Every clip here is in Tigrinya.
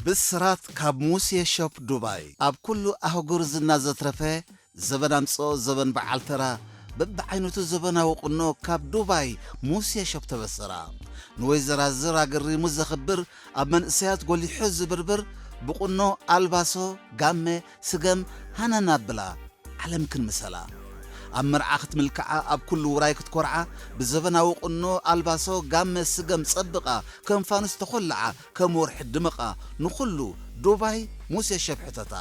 ብስራት ካብ ሙሴ ሾፕ ዱባይ። ኣብ ኩሉ ኣህጉር ዝና ዘትረፈ፣ ዘበን ኣምጽኦ ዘበን በዓል ተራ፣ በብዓይነቱ ዘበናዊ ቁኖ ካብ ዱባይ ሙሴ ሾፕ ተበሰራ። ንወይዘራዝር ኣገሪሙ ዘኽብር፣ ኣብ መንእሰያት ጎሊሑ ዝብርብር፣ ብቁኖ ኣልባሶ፣ ጋመ፣ ስገም፣ ሃነን ኣብላ። ዓለም ክንምሰላ። ኣብ መርዓ ክትምልክዓ፣ ኣብ ኩሉ ውራይ ክትኮርዓ፣ ብዘበናዊ ቁኖ፣ ኣልባሶ፣ ጋመ፣ ስገም ጸብቓ፣ ከም ፋኑስ ተኾልዓ፣ ከም ወርሒ ድምቓ፣ ንኹሉ ዱባይ ሙሴ ሸብሕተታ።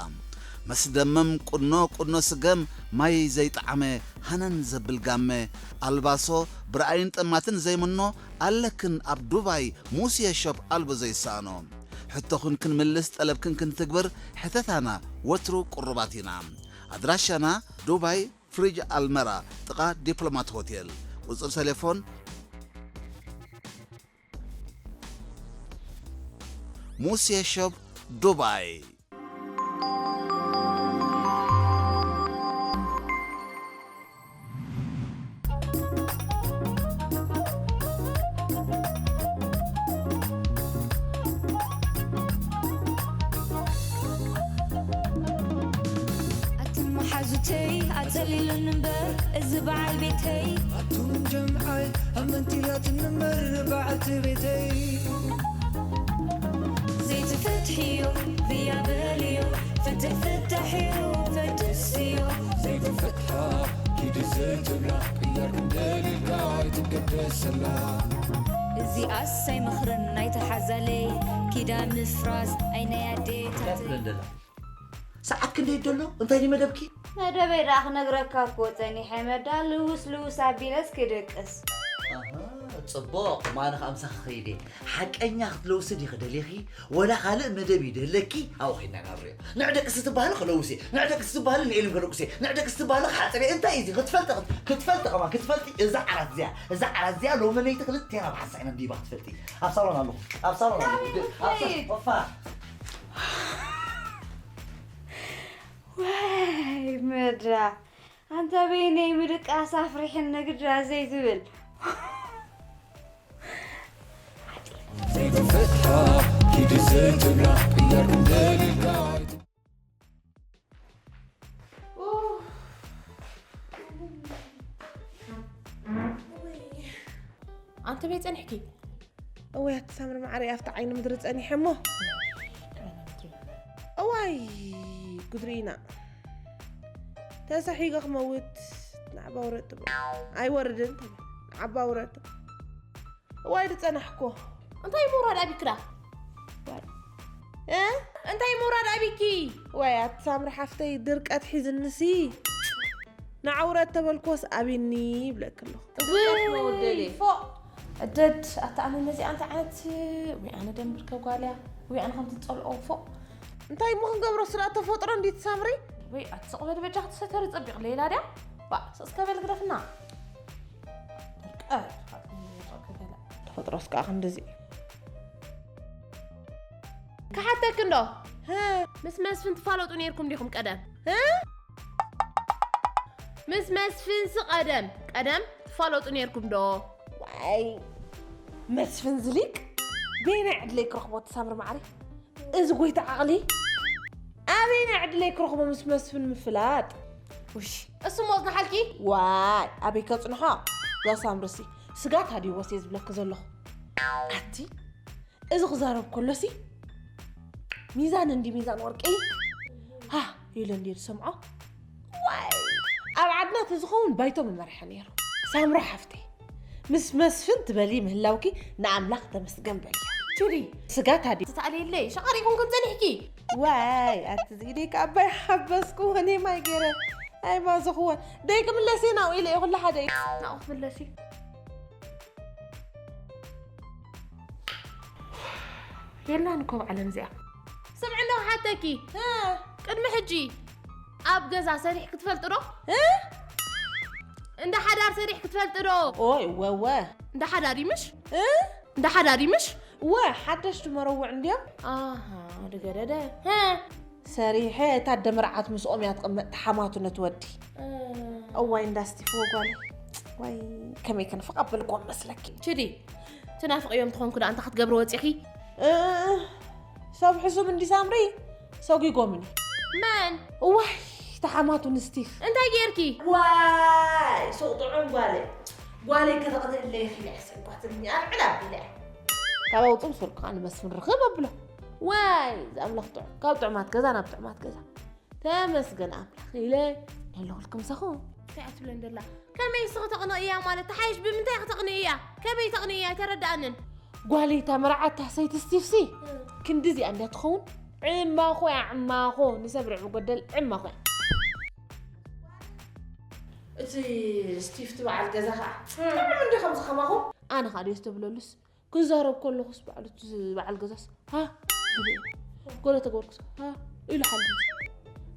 መስደመም ቁኖ፣ ቁኖ ስገም፣ ማይ ዘይጠዓመ፣ ሃነን ዘብል ጋመ፣ ኣልባሶ፣ ብረኣይን ጠማትን ዘይምኖ፣ ኣለክን ኣብ ዱባይ ሙሴ ሸፕ ኣልቦ ዘይሰኣኖ። ሕቶኽን ክንምልስ፣ ጠለብክን ክንትግብር፣ ሕተታና ወትሩ ቅሩባት ኢና። ኣድራሻና ዱባይ ፍሪጅ ኣልመራ ጥቓ ዲፕሎማት ሆቴል። ቁጽሪ ቴሌፎን ሙሴ ሾፕ ዱባይ። ኣትን መሓዙተይ ኣጸሊሉኒ እምበር እዚ በዓል ቤተይ ኣቱም ጀምዓይ ኣብ መንቲላት ንመር በዓልቲ ቤተይ ዘይትፍትሕዮ ብያ በልዮ ፍትሕ ፍታሕዮ ፈትስዮ ዘይትፍትሓ ኪዲ ዘይትብላ ቅያር ክንደሊልካ ኣይትገደሰላ እዚኣስ ኣይመኽርን ናይተሓዛለይ ኪዳን ምፍራስ ኣይናይ ኣዴታት ሰዓት ክንደይ ደሎ እንታይ ድዩ መደብኪ? መደበይ ደኣ ክነግረካ እኮ ጸኒሐ መዳ ልውስ ልውስ ኣቢለስ ክድቅስ። ኣሃ ጽቡቕ ማነ ከኣ ምሳኺ ክኸይድ እየ። ሓቀኛ ክትለውሲ ዲኺ ደሊኺ ወላ ካልእ መደብ እዩ ደለኪ? ኣብኡ ኸይድና ኢና ንሪኦ። ንዕ ደቅሲ ትበሃሊ ክለውስ እየ። ንዕ ደቅሲ ትበሃሊ ንኤልም ከደቁስ እየ። ንዕ ደቅሲ ትበሃሊ ክሓጽብ እየ። እንታይ እዩ እዚ? ክትፈልጢ ክትፈልጢ ከማን ክትፈልጢ እዛ ዓራት እዚኣ እዛ ዓራት እዚኣ ሎሚ ለይቲ ክልቴና ብሓንሳእ ኢና ንዲባ ክትፈልጢ። ኣብ ሳሎን ኣለኹ። ኣብ ሳሎን ኣለኹ። ኣብ ሳሎን። ወይ መዳ ኣንታ በይነይ ምድቃስ ኣፍሪሕኒ ግዳ ዘይትብል ዘይትፍትሓ ኪዲ ዘይትብላ ቅያር ክንደሊልካ ኣንተ በይ ጸኒሕኪ? እወይ ኣቲ ሳምሪ ማዓረይ ኣብቲ ዓይኒ ምድሪ ጸኒሐ እሞ እዋይ ጉድሪና ተሰሒገ ክመውት ንዓባ ውረድ ትብል ኣይወርድን ትብል ንዓባ ውረድ እዋይ ድጸናሕኮ እንታይ ምውራድ ኣቢክዳ እንታይ ምውራድ ኣቢኪ ዋይ ኣቲ ሳምሪ ሓፍተይ ድርቀት ሒዝንሲ ንዓውረት ተበልኮስ ኣቢኒ ይብለኪ ኣለኹ። እወይ፣ ፎእ። እደድ፣ ኣታ ኣነ ነዚኣ እንታይ ዓይነት፣ ውይ ኣነ ደንብርከ ጓል እያ፣ ውይ ኣነ ከምቲ ዝጸልኦ፣ ፎእ። እንታይ እሞ ክንገብሮ ስርዓት ተፈጥሮ እንድዩ ትሳምሪ። ውይ ኣቲ ስቕ በሊ በጃኺ ተሰተሪ ጸቢቕ ሌላ ድያ፣ ባእ ስቕ እስከ በሊ ግደፍና። ደርቀ፣ ገለ። ተፈጥሮስ ከኣ ክንድዚ እዩ። ክሓተኪ እንዶ፣ ምስ መስፍን ትፋለጡ ኔርኩም ዲኹም ቀደም? ምስ መስፍንሲ ቀደም ቀደም ትፋለጡ ኔርኩም ዶ? ዋይ መስፍን ዝሊቅ በየናይ ዕድለይ ክረኽቦ እቲ ሳምሪ ማዕሪ እዚ ጎይታ ዓቕሊ ኣበየናይ ዕድለይ ክረኽቦ ምስ መስፍን ምፍላጥ ውሽ እሱ ሞት ንሓልኪ ዋይ ኣበይ ከጽንሖ ዛ ሳምርሲ ስጋት ሃዲዎ ሴ ዝብለኪ ዘለኹ ኣቲ እዚ ክዛረብ ከሎሲ ሚዛን እንዲ ሚዛን ወርቂ ሃ ኢሉ እንዲ ዝሰምዖ ዋይ ኣብ ዓድና ተዝኸውን ባይቶ መመርሐ ነይሩ ሳምሮ ሓፍተይ ምስ መስፍን ትበሊ ምህላውኪ ንኣምላኽ ተመስገን በልዮ ቹሪ ስጋት ኣዲ ትተኣልየለይ ሸቓሪ ኮንክን ጸኒሕኪ ዋይ ኣቲ ዝኢደይ ከኣባይ ሓበስኩ ወኔ ማይ ገይረ ኣይ ማዝኽወን ደይ ክምለስ እየ ናብኡ ኢለ እየ ኩሉ ሓደ እዩ ናብኡ ክትምለሲ የላን እኮ ኣብ ዓለም እዚኣ። ስምዒ እንዶ ክሓተኪ፣ ቅድሚ ሕጂ ኣብ ገዛ ሰሪሕኪ ትፈልጢ ዶ? እንዳ ሓዳር ሰሪሕኪ ትፈልጢ ዶ? ኦይ ወወ። እንዳ ሓዳር እዩ ምሽ? እንዳ ሓዳር እዩ ምሽ? እወ ሓደሽቲ መረውዕ እንድዮም። ኣሃ ድገደደ። ሰሪሐ እታ ኣደ መርዓት ምስኦም እያ ትቕመጥ ተሓማቱ ነቲ ወዲ። እዋይ እንዳ ስቲፍዎ ጓለይ ዋይ ከመይ ክንፍቕ ኣበልክዎም መስለኪ። ችዲ ትናፍቕዮም ትኾንኩ ደኣ እንታይ ክትገብሪ ወፂኺ? ሰብ ሕሱም እንዲ ሳምሪ ሰጒጎምኒ። መን? እዋይ ተሓማቱ ንስቲፍ እንታይ ጌርኪ? ዋይ ሱቕ ጥዑም ጓለይ ጓለይ ከተቕንእለይ ኺለ ሕሰጓትኒ ኣልዕል ኣቢለ ካብ ኣውፅም ሱርካ ንመስፍን ርኽብ ኣብሎ ዋይ ዝኣምላኽ ጥዑም ካብ ጥዑማት ገዛ ናብ ጥዑማት ገዛ ተመስገን ኣምላኽ ኢለ ኣለኹልኩም ሰኹም እንታይ እያ ትብለን ደላ? ከመይ ንስኺ ተቕንእያ ማለት ተሓይሽ ብምንታይ ክተቕንእያ? ከመይ ተቕንእያ ኣይተረድኣንን። ጓለይ እታ መርዓታ ሰይቲ ስቲፍሲ ክንድዚኣ እንድያ ትኸውን ዕማኾ እያ ዕማኾ ንሰብ ርዕሚ ጎደል ዕማኾ እያ እቲ ስቲፍቲ በዓል ገዛ ከዓ ጥዑም እንዲ ከምዚ ከማኹም ኣነ ከዓ ድዮ ዝተብለሉስ ክዛረብ ከለኹስ ባዕሉ እቲ በዓል ገዛስ ሃ ዝብል እዩ። ገለ ተገበርኩስ ሃ ኢሉ ሓሊፉ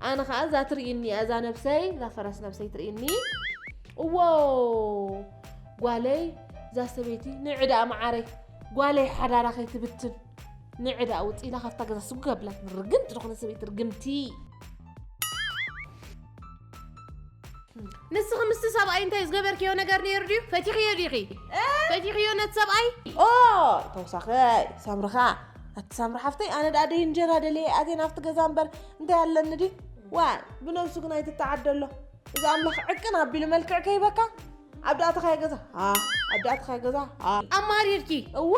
ኣነ ከዓ እዛ ትርእይኒ እያ እዛ ነብሰይ እዛ ፈረስ ነብሰይ ትርእይኒ እዎ ጓለይ እዛ ሰበይቲ ንዕዳ መዓረይ ጓለይ ሓዳራ ከይትብትን ንዕዳ ውፅኢላ ካብታ ገዛ ስጉግ ኣቢላትኒ ርግምቲ ዝኾነት ሰበይቲ ርግምቲ ንስኺ ምስቲ ሰብኣይ እንታይ ዝገበርክዮ ነገር ነይሩ ድዩ? ፈቲኽዮ ዲኺ? ፈቲኽዮ ነቲ ሰብኣይ? ኦ ተወሳኸይ ሳምሪ ኸዓ ኣቲ ሳምሪ ሓፍተይ ኣነ ደኣ ደይ እንጀራ ደልየ ኣትየ ናብቲ ገዛ እምበር እንታይ ኣለኒ ድዩ? ዋይ ብነብሱ ግን ኣይትተዓደሎ እዚ ኣምላኽ ዕቅን ኣቢሉ መልክዕ ከይበካ ኣብ ደኣ ተኻየ ገዛ ሃ ኣብ ደኣ ተኻየ ገዛ ሃ ኣማሪርኪ እዋ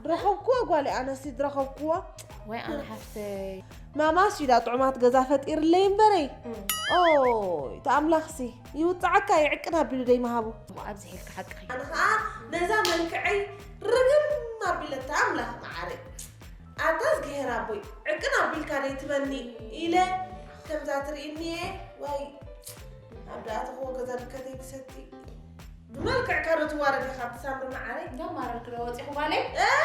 ድረኸብክዎ ጓል ኣነሲ ድረኸብክዎ ወይ ኣነ ሓፍተይ ማማስ ዩ ዳ ጥዑማት ገዛ ፈጢርለይ እምበረይ ኦይ እቲ ኣምላኽሲ ይውፅዓካ ይዕቅን ኣቢሉ ደይምሃቡ ኣብዚ ሒልካ ሓቅኺ ኣነ ከዓ ነዛ መልክዐይ ርግም ኣቢለ እቲ ኣምላኽ መዓረይ ኣታ እዝግሄር ኣቦይ ዕቅን ኣቢልካ ደይትበኒ ኢለ ከምዛ ትርእኒ እየ ወይ ኣብ ደኣ ተኽዎ ገዛ ድከተይ ክሰቲ ብመልክዕካ ዶ ትዋረድ ኢኻ ኣብቲ ሳምሪ መዓረይ እንዳማረርክ ዶ ወፂኹ ጓለይ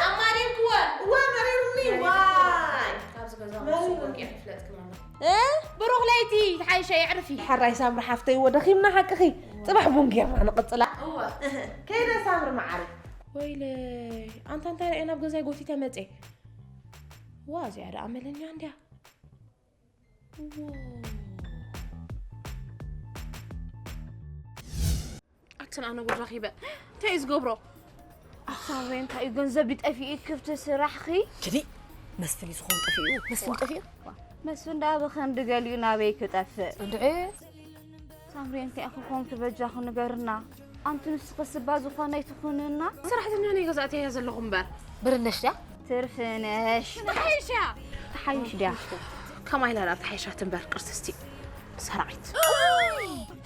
ኣማሪርክወ እዋ መሪርኒ ዋይ ካብዚ ገዛ ወፂኹ ወርቂ ይፍለጥክም ኣሎ እ ብሩኽ ለይቲ ተሓይሸ የዕርፊ ሓራይ ሳምሪ ሓፍተይ እዎ ደኺምና ሓቅኺ ፅባሕ ቡን ጌርና ንቕፅላ እወ ከይደ ሳምሪ መዓረይ ወይለይ ኣንታ እንታይ ርአ ናብ ገዛይ ጎቲተ መፀ ዋ እዚኣ ደኣ መለኛ እንድያ ኣትን ኣነ ጉድ ረኺበ እንታይ እዩ ዝገብሮ ኣሳበ እንታይ እዩ ገንዘብ ይጠፊኡ ክፍቲ ስራሕኺ ችዲ መስፍን እዩ ዝኸውን ጠፊኡ መስፍን ጠፊኡ መስፍን ዳ ብኸንዲ ገሊኡ ናበይ ክጠፍእ እንድዒ ሳምሪ እንታይ ኢኺ ኮንኪ በጃኺ ንገርና ኣንቲ ንስኺ ስባ ዝኾነ ኣይትኹንና ሰራሕተኛ ናይ ገዛእቲ እያ ዘለኹ እምበር ብርነሽ ድያ ትርፍነሽ ተሓይሽ እያ ተሓይሽ ድያ ከማይ ላላ ተሓይሻት እምበር ቅርስስቲ ሰራዒት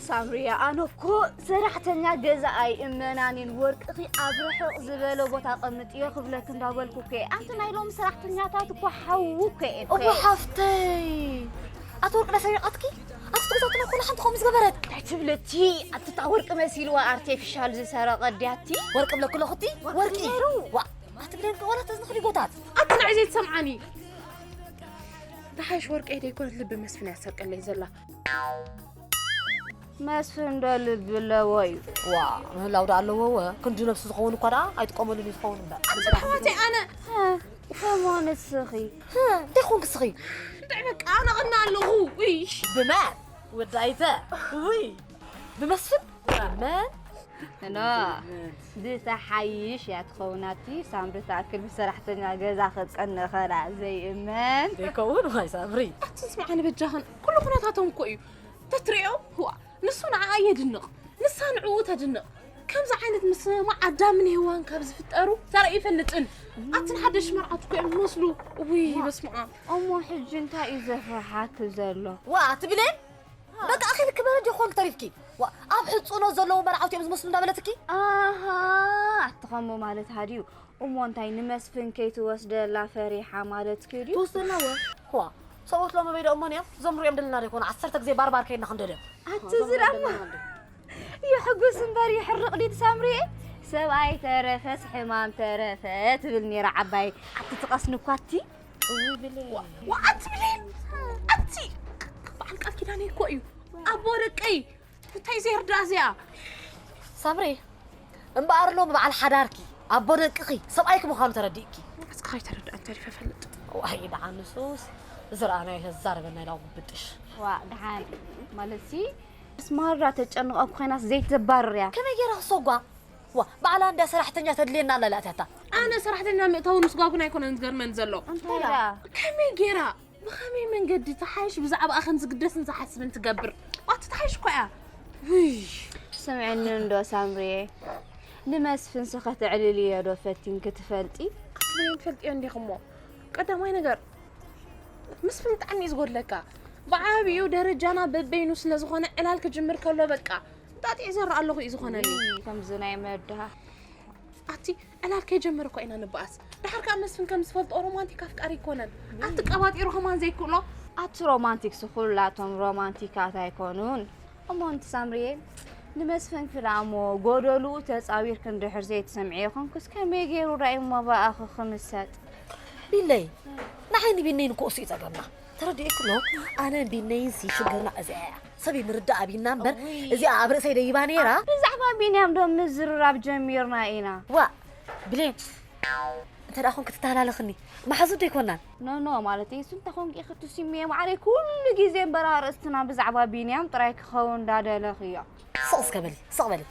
ሳምሪያ ኣነ እኮ ሰራሕተኛ ገዛ ኣይእመናንን ወርቅኺ ኣብ ርሕቕ ዝበለ ቦታ ቀምጥዮ ክብለክ እንዳበልኩ እኮ ኣንቲ ናይ ሎም ሰራሕተኛታት እኮ ሓዉ እኮ እየ እኮ ሓፍተይ ኣቲ ወርቅነሽ ሰሪቐትኪ ኣቲ ትግዛትና ኮላ ሓንቲ ከምኡ ዝገበረት እንታይ ትብልቲ ኣቲ እታ ወርቂ መሲልዋ ኣርቴፊሻል ዝሰረቐ ድያቲ ወርቂ ብለክሎ ክቲ ወርቂ ዋ ኣቲ ብደንቂ ወላ ተዝንኽዲ ጎታት ኣቲ ንዓይ ዘይትሰምዓኒ ተሓይሽ ወርቀይ ደይኮነት ልቢ መስፍን ያሰርቀለይ ዘላ መስፍን ዶ ልቢ ኣለዎ እዩ ዋ ምህላው ዶ ኣለዎ ወ ክንዲ ነብሱ ዝኸውን እኳ ደኣ ኣይጥቀመሉን እዩ ዝኸውን እምበር ኣቲ ኣሕዋተይ ኣነ ከሞ ንስኺ እንታይ ኾንክ ስኺ እንታይ በቃ ኣነ ቐና ኣለኹ ውይ ብመን ወዳይተ ውይ ብመስፍን መን ኖ ብተሓይሽ እያ ትኸውን ኣቲ ሳምሪ ትኣክል ብሰራሕተኛ ገዛ ክትቀንእ ኸላ ዘይእመን ዘይከውን ዋይ ሳምሪ ኣቲ ስምዓኒ በጃኽን ኩሉ ኩነታቶም እኮ እዩ ተትሪኦ ህዋ ንሱ ንዓኣ የድንቕ ንሳ ንዕኡ ተድንቕ ከምዚ ዓይነት ምስምማዕ ኣዳምን ሄዋን ካብ ዝፍጠሩ ተራኢ ይፈልጥን ኣትን ሓደሽ መርዓት እኮ እዮም ዝመስሉ ውይ በስመ ኣብ እሞ ሕጂ እንታይ እዩ ዘፍርሓኪ ዘሎ ዋ ትብሌ በቃ ኣኺ ልክበረ ዲኾን ተሪፍኪ ዋ ኣብ ሕጹኖ ዘለዉ መርዓውቲ እዮም ዝመስሉ እንዳበለትኪ ኣሃ ኣትኸሞ ማለት ሃድዩ እሞ እንታይ ንመስፍን ከይትወስደላ ፈሪሓ ማለት ክዩ ድዩ ትወስደላ ወ ዋ ሰብኡት ሎሚ በይደ እሞን እዮም ዘምሩ እዮም ደለና ደይኮኑ ዓሰርተ ግዜ ባርባር ከይድና ክንደልዮም ኣቲ ዝረሞ ይሕጉስ እምበር ይሕርቕ ድዩ ትሳምሪ ሰብኣይ ተረፈስ ሕማም ተረፈ ትብል ነይራ ዓባይ ኣቲ ትቐስኒ እኳ ኣቲ ወኣቲ ብሌን ኣቲ በዓል ቃል ኪዳነይ እኮ እዩ ኣቦ ደቀይ እንታይ ዘይርዳእ እዚኣ ሳምሪ እምበኣር ሎሚ በዓል ሓዳርኪ ኣቦ ደቅኺ ሰብኣይኪ ምዃኑ ተረዲእኪ እስኪ ከይተረድኣኒ ተሪፈ ፈልጥ ዋይ ደሓን ንሱስ ዝረኣናዮ ተዛረበና ኢላ ብጥሽ ዋ ደሓን ማለትሲ ስማራ ተጨንቐ ኮይናስ ዘይት ዘባርር እያ ከመይ ገይራ ክሰጓ ዋ ባዕላ እንዳ ሰራሕተኛ ተድልየና ኣላ ላእትያታ ኣነ ሰራሕተኛ ምእታውን ምስጓጉን ኣይኮነን ዝገርመን ዘሎ። እንታይ ደኣ? ከመይ ገይራ ብኸመይ መንገዲ ተሓይሽ ብዛዕባኣ ከም ዝግደስን ዝሓስብን ትገብር? ኣቲ ተሓይሽ እኮ እያ። ውይ። ስምዕኒ እንዶ ሳምርየ፣ ንመስፍንሲ ከተዕልልዮ ዶ ፈቲንኪ ትፈልጢ? ክትብልዮም ትፈልጥዮ እንዲኹሞ። ቀዳማይ ነገር ምስፍን ብጣዕሚ እዩ ዝጎድለካ። ብዓብዩ ደረጃና በበይኑ ስለ ዝኾነ ዕላል ክጅምር ከሎ በቃ እንጣጢዕ ዘረእ ኣለኹ እዩ ዝኾነኒ። ከምዚ ናይ መድሃ ኣቲ ዕላል ከይጀመረ እኳ ኢና ንበኣስ። ደሓር ከኣ መስፍን ከም ዝፈልጦ ሮማንቲክ ኣፍቃሪ ኣይኮነን። ኣቲ ቀባጢሩ ከማን ዘይክእሎ። ኣቲ ሮማንቲክስ ኩላቶም ሮማንቲካት ኣይኮኑን። እሞ ኣንቲ ሳምርየ ንመስፍን ክዳ እሞ ጎደሉኡ ተጻዊርክ እንድሕር ዘይትሰምዕዮ ኮንኩስ ከመይ ገይሩ ዳይ እሞ ብኣኺ ክምሰጥ? ቢለይ ንዓይን ቢነይን እኮ እሱ እዩ ጸገምና። ተረዲእክሎ ኣነን ቢነይንሲ ሽግርና እዚኣ እያ። ሰብ ምርዳእ ኣቢና እምበር እዚኣ ኣብ ርእሰይ ደይባ ነይራ። ብዛዕባ ቢንያም ዶ ምዝርራብ ጀሚርና ኢና። ዋእ ብሌን እንተ ደኣ ኾንኪ ትተሃላለኽኒ መሓዙት ዶ ኣይኮናን? ኖኖ ማለት እዩ እሱ እንተ ኾንኪ ኢኺ ትስምዮ ማዕረይ ኩሉ ግዜ እምበር ኣርእስትና ብዛዕባ ቢንያም ጥራይ ክኸውን እንዳደለኽዮ። ስቕ እስከ በሊ ስቕ በሊ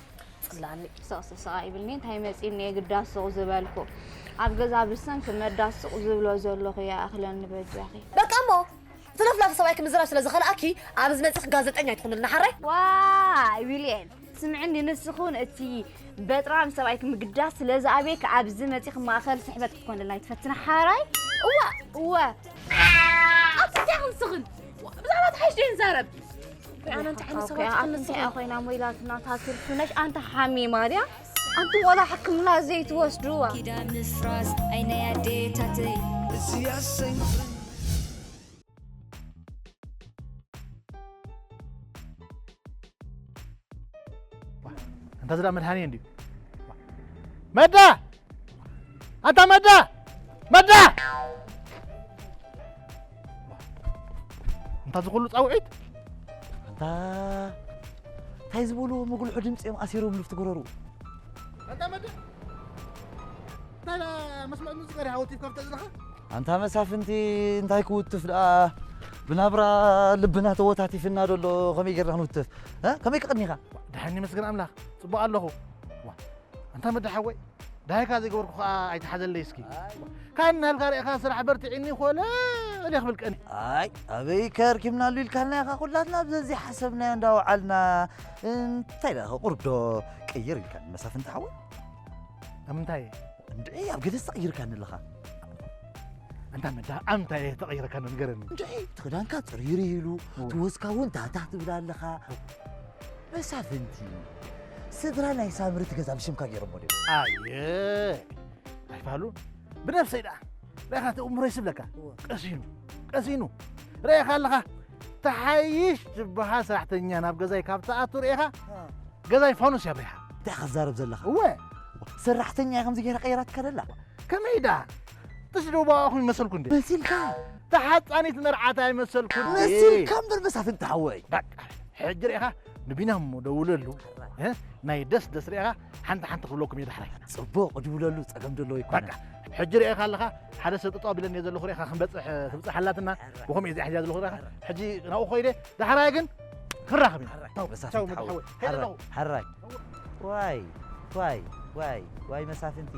ጽላኣኒ። ስቕ ስቕ ኣይብልኒ እንታይ መጺኒ እየ ግዳ ስቕ ዝበልኩ ኣብ ገዛ ብሰንኪ መዳ ስቕ ዝብሎ ዘለኹ ይኣኽለኒ በጃኺ። በቃ እሞ እቲ ለፍላፊ ሰብኣይኪ ምዝራብ ስለ ዝኸልኣኪ ኣብዚ መጺኺ ጋዜጠኛ ኣይትኹንልና ሓራይ። ዋይ ዊልየን ስምዕኒ ንስኺ እውን እቲ በጥራም ሰብኣይኪ ምግዳስ ስለ ዝኣበየኪ ኣብዚ መጺኺ ማእኸል ስሕበት ክትኮንልና ኣይትፈትኒ ሓራይ። እዋ እወ ኣብቲ እንታይ ክንስኽን ብዛዕባ ተሓሽ ደይ ንዛረብ ኣነ እንታይ ዓይነት ሰባት ኣፍንትኣ ኮይና ሞይላትና ታትርፍነሽ ኣንተ ሓሚማ ድያ ኣንቲ ቆላ ሕክምና ዘይትወስድዋ ኪዳን ምፍራስ ኣይናይ ኣዴታተይ እዚ ያሰኝ እንታ ዝዳ መድሃኒ እንዲዩ መዳ ኣንታ መዳ መዳ እንታ ዝኹሉ ጻውዒት ኣንታ እንታይ ዝበሉ ምጉልሑ ድምፂ እዮም ኣሲሮም ልፍቲ ጎረሩ ኣንታ መዳ እንታይ መስመዕ ሙዚቃ ዲኻ ወቲፍካ ብተእዝንኻ ኣንታ መሳፍንቲ እንታይ ክውትፍ ደኣ ብናብራ ልብና ተወታቲፍና ደሎ ከመይ ጌርና ክንውትፍ ከመይ ክቐኒኻ ደሓን ይመስገን ኣምላኽ ጽቡቕ ኣለኹ ኣንታ መዳ ሓወይ ዳሃይካ ዘይገበርኩ ከዓ ኣይትሓዘለይ እስኪ ካን ናልካ ርኢኻ ስራሕ በርትዒኒ ኮለ እለ ክብል ቀኒ ኣይ ኣበይ ከርኪብናሉ ኢልካልና ኢኻ ኩላትና ብዘዚ ሓሰብናዮ እንዳወዓልና እንታይ ደኣ ቁርብ ዶ ቅይር ኢልካኒ መሳፍንቲ ሓወይ ኣብ ምንታይ እንድዒ ኣብ ገለ ዝተቐይርካኒ ኣለኻ ኣንታ መዳ ኣብ ምንታይ ተቐይረካ ንገረኒ እንድዒ እቲ ክዳንካ ፅሪር ኢሉ ትወስካ እውን ታታ ትብል ኣለኻ መሳፍንቲ ስድራ ናይ ሳምሪ ትገዛ ብሽምካ ገይሮሞ ድዮም ኣየ ኣይፋሉን ብነብሰይ ደኣ ርኢኻ እቲ እምሮይ ስብለካ ቀሲኑ ቀሲኑ ርኢኻ ኣለኻ ተሓይሽ ዝበሃል ሰራሕተኛ ናብ ገዛይ ካብ ትኣቱ ርኢኻ ገዛይ ፋኑስ እያ ብሪሃ እንታይ ክዛረብ ዘለኻ እወ ሰራሕተኛ እያ ከምዚ ገይራ ቀይራትካ ደላ ከመይ ደኣ ትስደው ባባኹም ይመሰልኩ እንዴ መሲልካ ተሓጻኒት መርዓት ኣይመሰልኩ መሲልካ እምበር መሳፍንቲ ሓወይ በቃ ሕጂ ርኢኻ ንቢንያም እሞ ደውለሉ ናይ ደስ ደስ ርኢኻ ሓንቲ ሓንቲ ክብለኩም እየ ዳሕራይ ፅቡቕ ድውለሉ ፀገም ደሎ ይኮነ ሕጂ ርኢኻ ኣለኻ ሓደ ሰብ ጠጠው ቢለኒ ዘለኹ ርኢኻ ክንበፅሕ ትብፅሕ ኣላትና ብኸምኡ እየ እዚኣ ሕዚያ ዘለኹ ርኢኻ ሕጂ ናብኡ ኮይደ ዳሕራይ ግን ክራኸብ ኢና መሳፍንቲ ሓወይ ሓራይ ዋይ ዋይ ዋይ ዋይ መሳፍንቲ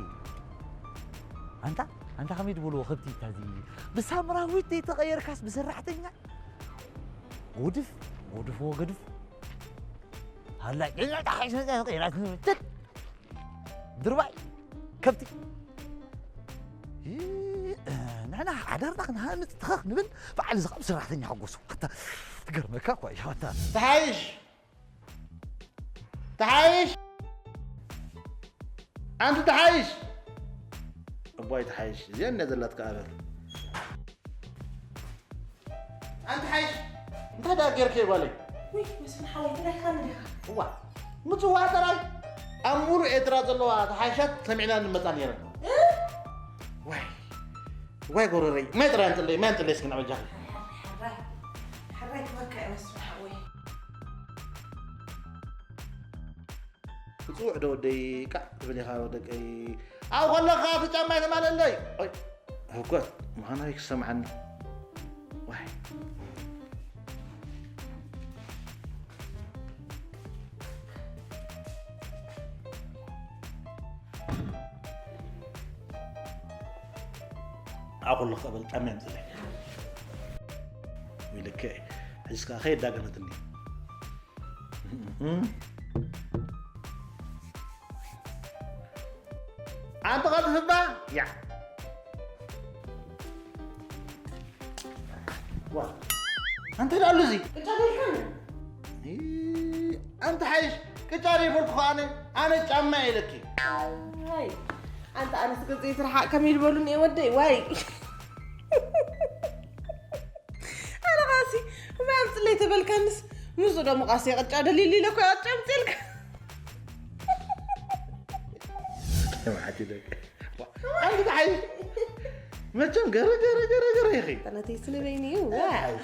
ኣንታ ኣንታ ከመይ ድብልዎ ከብቲ እታ እዚ ብሳምራዊት ዘይተቐየርካስ ብሰራሕተኛ ጉድፍ ጉድፍ ወገድፍ ሃላይ ድርባይ ከብቲ ንሕና ሓዳርና ክንሃንፅ ትኸኽ ንብል በዓል እዚ ካብ ሰራሕተኛ ሓጎሱ ትገርመካ እኳ እዩ ኣታ ተሓይሽ ተሓይሽ ኣንቲ ተሓይሽ እቦይ ተሓይሽ እዚኣ እንደ ዘላትካ ኣበል ኣንቲ ሓይሽ እንታይ ዳ ጌርክ ጓለይ ውይ መስፍን ሓወይ ትረካ እንዲኻ እዋ ምጽዋ ጥራይ ኣብ ሙሉ ኤርትራ ዘለዋ ተሓይሻት ሰሚዕና እንመጻ ነይረን ዋይ ዋይ ጎረረይ ማይ ጥራይ ኣንጥለይ ማይ ኣንጥለይ እስኪ ንዕበጃኺ ሕራይ ክበካ መስፍን ሓወይ ትፅውዕ ዶ ወደይ ቃዕ ትብል ኢኻ ወደቀይ ኣብኡ ከለኻ እቲ ጫማ ይተማለለይ ሕኮት ምዃናዊ ክሰምዓኒ ዋይ ኣቑሉ ክቕበል ጫማ የምፅለይ። ወይ ልክዕ፣ ሕዝካ ከየዳገነትኒ። ኣንተ ቐልጥፍባ፣ ያ። ዋ፣ ኣንተ ደኣ ኣሉ እዚ። ቅጫ ደልካኒ? እ፣ ኣንተ ሓይሽ፣ ቅጫ ደይበልኩ ኣነ፣ ኣነ ጫማ ኢለኪ። ኣይ፣ ኣንተ ኣነስ ገጽ ይትርሓቕ ከመይ ዝበሉኒ እየ ወደይ፣ ዋይ። ኣነ ኻሲ፣ እማ ኣምጽለይ ተበልካንስ፣ ምስኡ ደሞ ኻሲ ቅጫ ደልዩ ኢለ እኮ ቅጫ ኣምጽልካ። ተባዕቲ ደቂ። ኣንተ ተሓይ-፣ መቸም ገረ፣ ገረ፣ ገረ፣ ገረ ኢኺ። ጠነተይ ስለ በይኒ እዩ፣ ዋ። ኣይ፣